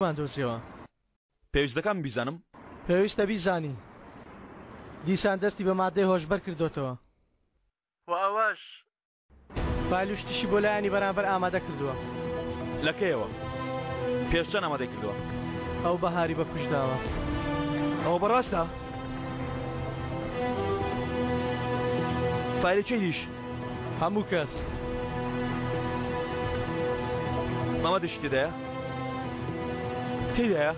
مان دۆزیەوە. پێویست دەکا من بیزانم؟ پێویستە بیزانی. دیسان دەستی بە مادەی هۆشبەر کردۆتەوە. و ئەوەش فایل و شتیشی بۆ لایەنی بەرامبەر ئامادە کردووە. لە کەیەوە؟ پێش چەند ئامادەی کردووە؟ ئەو بەهاری بە کوشت داوە. ئەوە بەڕاستە؟ فایلی کێی دیش؟ هەموو کەس. مەمەدیشی تێدایە؟ تێدایە؟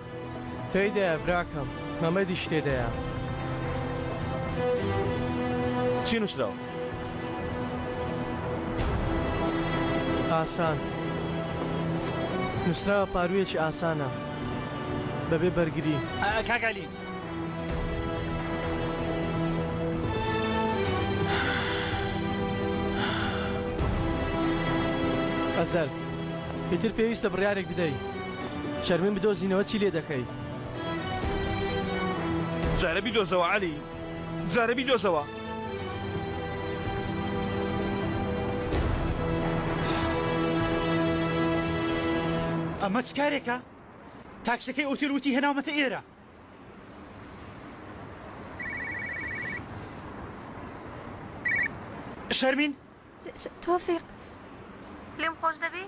تێیدایە براکەم، مەمەدیش تێدایە. چی نووسراوە؟ ئاسان. نووسراوە پاروویەکی ئاسانە. بەبێ بەرگری. کاک عەلی. ئەزەل ئیتر پێویستە بڕیارێک بدەی شەرمین بدۆزینەوە چی لێ دەکەی؟ جارە بیدۆزەوە عەلی جارە بیدۆزەوە. ئەمە چ کارێکە؟ تاکسیەکەی ئوتێل وتی هێناومەتە ئێرە. شەرمین؟ تۆفیق لێم خۆش دەبی؟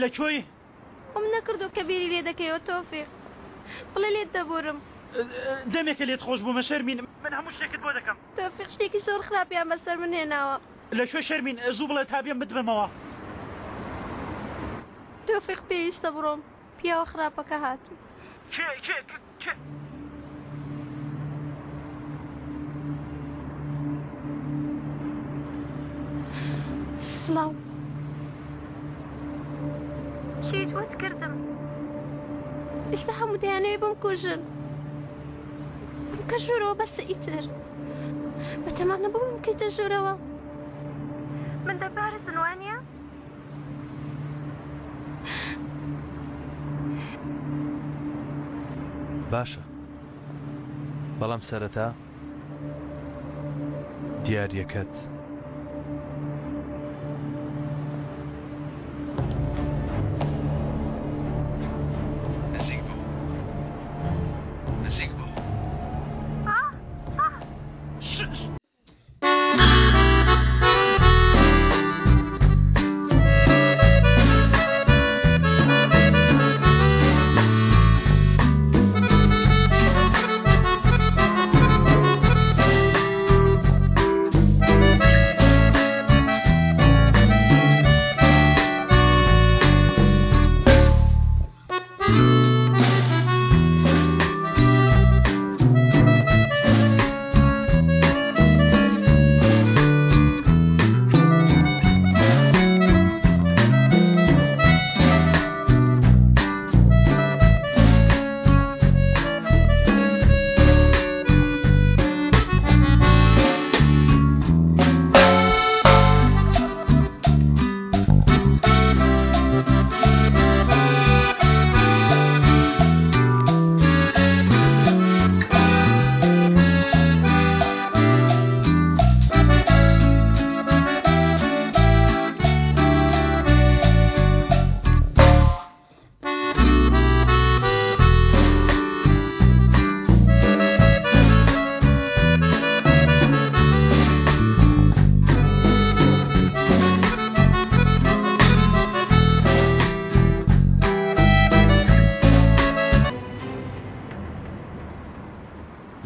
لە کۆی؟ وم نەکردو کە بیری لێ دەکەیەوە تۆفیق بڵێ لێت دەبورم. دەمێکە لێت خۆش بوومە شەرمین من هەموو شتێکت بۆ دەکەم. تۆفیق شتێکی زۆر خراپیان بەسەر من هێناوە. لە کوێ شەرمین زوو بڵێ تا بێم بتبەمەوە. تۆفیق پێویستە بڕۆم پیاوە خراپەکە هاتوو. کێ کێ کێ. سڵاو. چیت وت کردم. ئێستا هەموو دەیانەوێ بمکوژن. بمکە ژوورەوە بەسە ئیتر. بەتەما نەبووم بمکەیتە ژوورەوە. من دەپارێزن وانییە؟ باشە بەڵام سەرەتا دیاریەکەت. نزیک بۆ نزیک بۆ.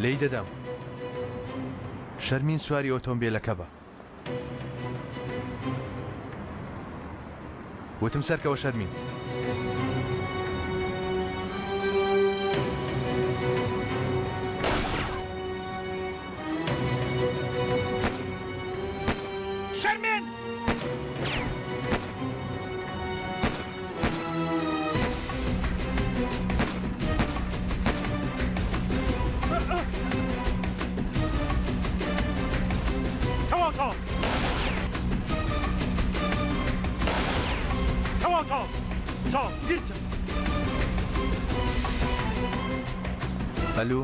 لێی دەدەم. شەرمین سواری ئۆتۆمبیلەکە بە. وتم سەرکەوە شەرمین. شەرمین! تەواو تەواو تەواو تەواو تەواو گرتم. ئەلو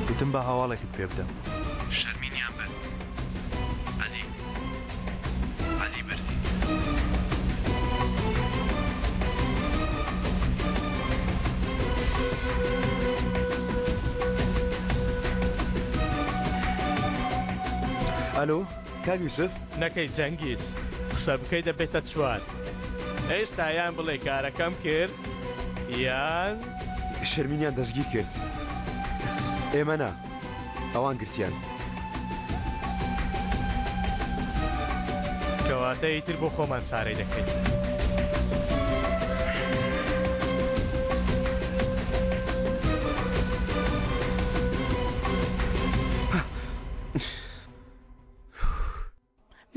وتم با هەواڵێکت پێ بدەم. شەرمینیان برد عەلی عەلی بردی. ئەلۆ کاک یوسف؟ نەکەی جەنگیز قسە بکەی دەبێتە چوار ئێستا یان بڵێ کارەکەم کرد یان شەرمینیان دەستگیر کرد ئێمە نا ئەوان گرتیان. کەواتە ئیتر بۆ خۆمان چارەی دەکەین.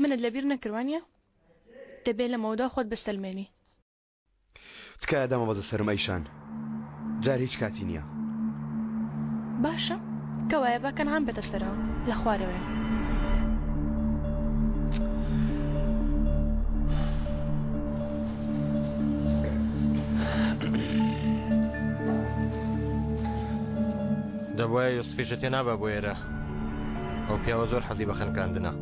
منت لەبیر نەکرد وانیە؟ دەبێ لەمەودا خۆت بسەلمێنی. تکایە دامەبەزە سەرم ئەیشان جار هیچ کاتی نییە. باشە کەوایە با کەنعان بێتە سەرەوە لە خوارەوەیە. دەبوایە یوسفیشت هێنابا بۆ ئێرە ئەو پیاوە زۆر حەزی بە خنکاندنە.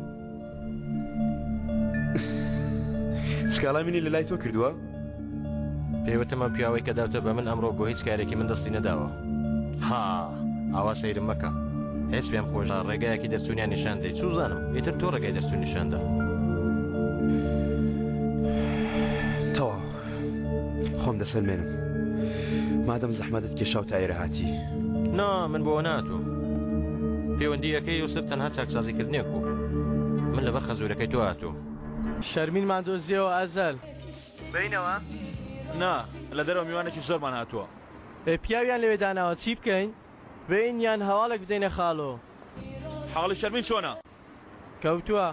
سکاڵای منی لە لای تۆ کردووە؟ پێی وتم ئەم پیاوەی کە داوتە بە من ئەمڕۆ بۆ هیچ کارێکی من دەستی نەداوە. ها ئاوا سەیرم مەکە. هیچ پێم خۆشە ڕێگایەکی دەرچوونیان نیشان دەی چوزانم ئیتر تۆ ڕێگای دەرچوون نیشاندا. تەواو خۆم دەسەلمێنم مادەم زەحمەتت کێشا و تا ئێرە هاتی. نا من بۆ ناتوم پەیوەندیەکەی یوسف تەنها چاکسازیکردنێک بوو من لەبەر خەزورەکەی تۆ هاتووم. شەرمینمان دۆزیەوە ئەزەل. بێینەوە؟ نا لە دەرەوە میوانێکی زۆرمان هاتووە. ئێ پیاویان لەوێ داناوە چی بکەین؟ بێین یان هەواڵێک بدەینە خاڵۆ؟ حاڵی شەرمین چۆنە؟ کەوتووە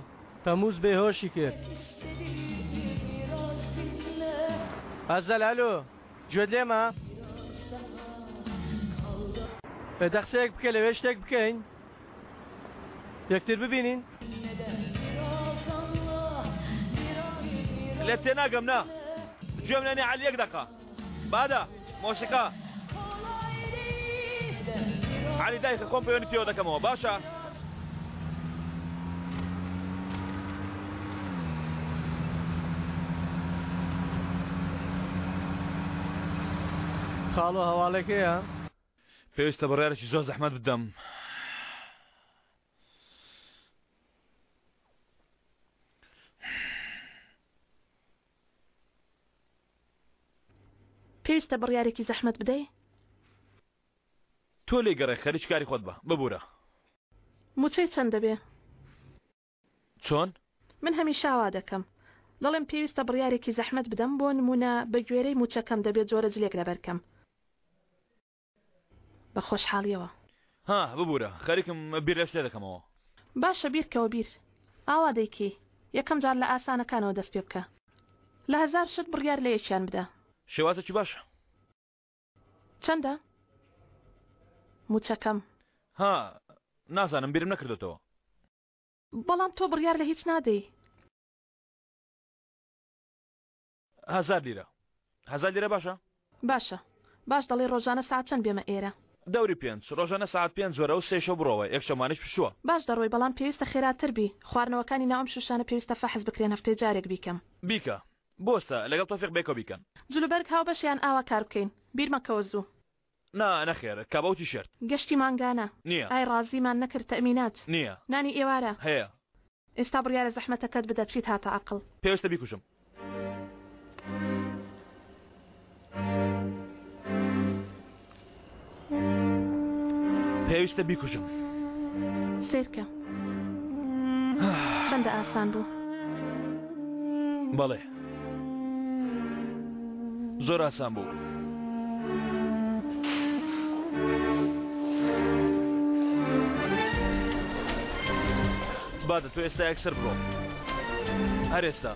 تەمووز بێهۆشی کرد. ئەزەل ئەلۆ گوێت لێمە؟ ئێ دە قسەیەک بکە لەوێ شتێک بکەین یەکتر ببینین. لێت تێناگەم نا گوێم لێ نیە عەلی یەک دەقە. بادە مۆسیقا عەلی دایکە خۆم پەیوەندی پێوە دەکەمەوە باشە. خاڵۆ هەواڵێک هەیە؟ پێویستە بڕیارێکی زۆر زەحمەت بدەم. پێویستە بڕیارێکی زەحمەت بدەی؟ تۆ لێی گەڕێ خەریکی کاری خۆت بە ببورە. موچەی چەند دەبێ؟ چۆن؟ من هەمیشە وا دەکەم. دەڵێم پێویستە بڕیارێکی زەحمەت بدەم بۆ نمونە بە گوێرەی موچەکەم دەبێ جۆرە جلێک لەبەر کەم. بە خۆشحاڵیەوە. ها ببورە خەریکم بیر لە شتێ دەکەمەوە. باشە بیرکەوە بیر. ئاوا دەیکەی. یەکەم جار لە ئاسانەکانەوە دەست پێ بکە. لە هەزار شت بڕیار لە یەکیان بدە. شێوازێکی باشە. چەندە موچەکەم؟ ها نازانم بیرم نەکردۆتەوە. بەڵام تۆ بڕیار لە هیچ نادەی. هەزار لیرە. هەزار لیرە باشە؟ باشە. باش دەڵێی ڕۆژانە سەعات چەند بێمە ئێرە؟ دەوری پێنج. ڕۆژانە سەعات پێنج وەرە و سێ شەو بڕۆوە، یەک شەمانیش پشووە. باش دەڕۆی بەڵام پێویستە خێراتر بی. خواردنەوەکانی ناو ئەم شووشانە پێویستە فەحس بکرێن هەفتەی جارێک بیکەم. بیکە. بوەستە، لەگەڵ تۆفیق بێکەوە بیکەن. جلوبەرگ هاوبەشە یان ئاوا کار بکەین؟ بیرمەکەوە زوو. نا نەخێر، کابا و تیشێرت. گەشتی مانگانە. نییە. ئای ڕازیمان نەکرد تەئمینات. نییە. نانی ئێوارە. هەیە. ئێستا بڕیارە زەحمەتەکەت بدە چیت هاتە عەقڵ. پێویستە بیکوژم. پێویستە بیکوژم. سەیرکە چەندە ئاسان بوو. بەڵێ زۆر ئاسان بوو. بادە تۆ ئێستا یەکسەر بڕۆ هەر ئێستا.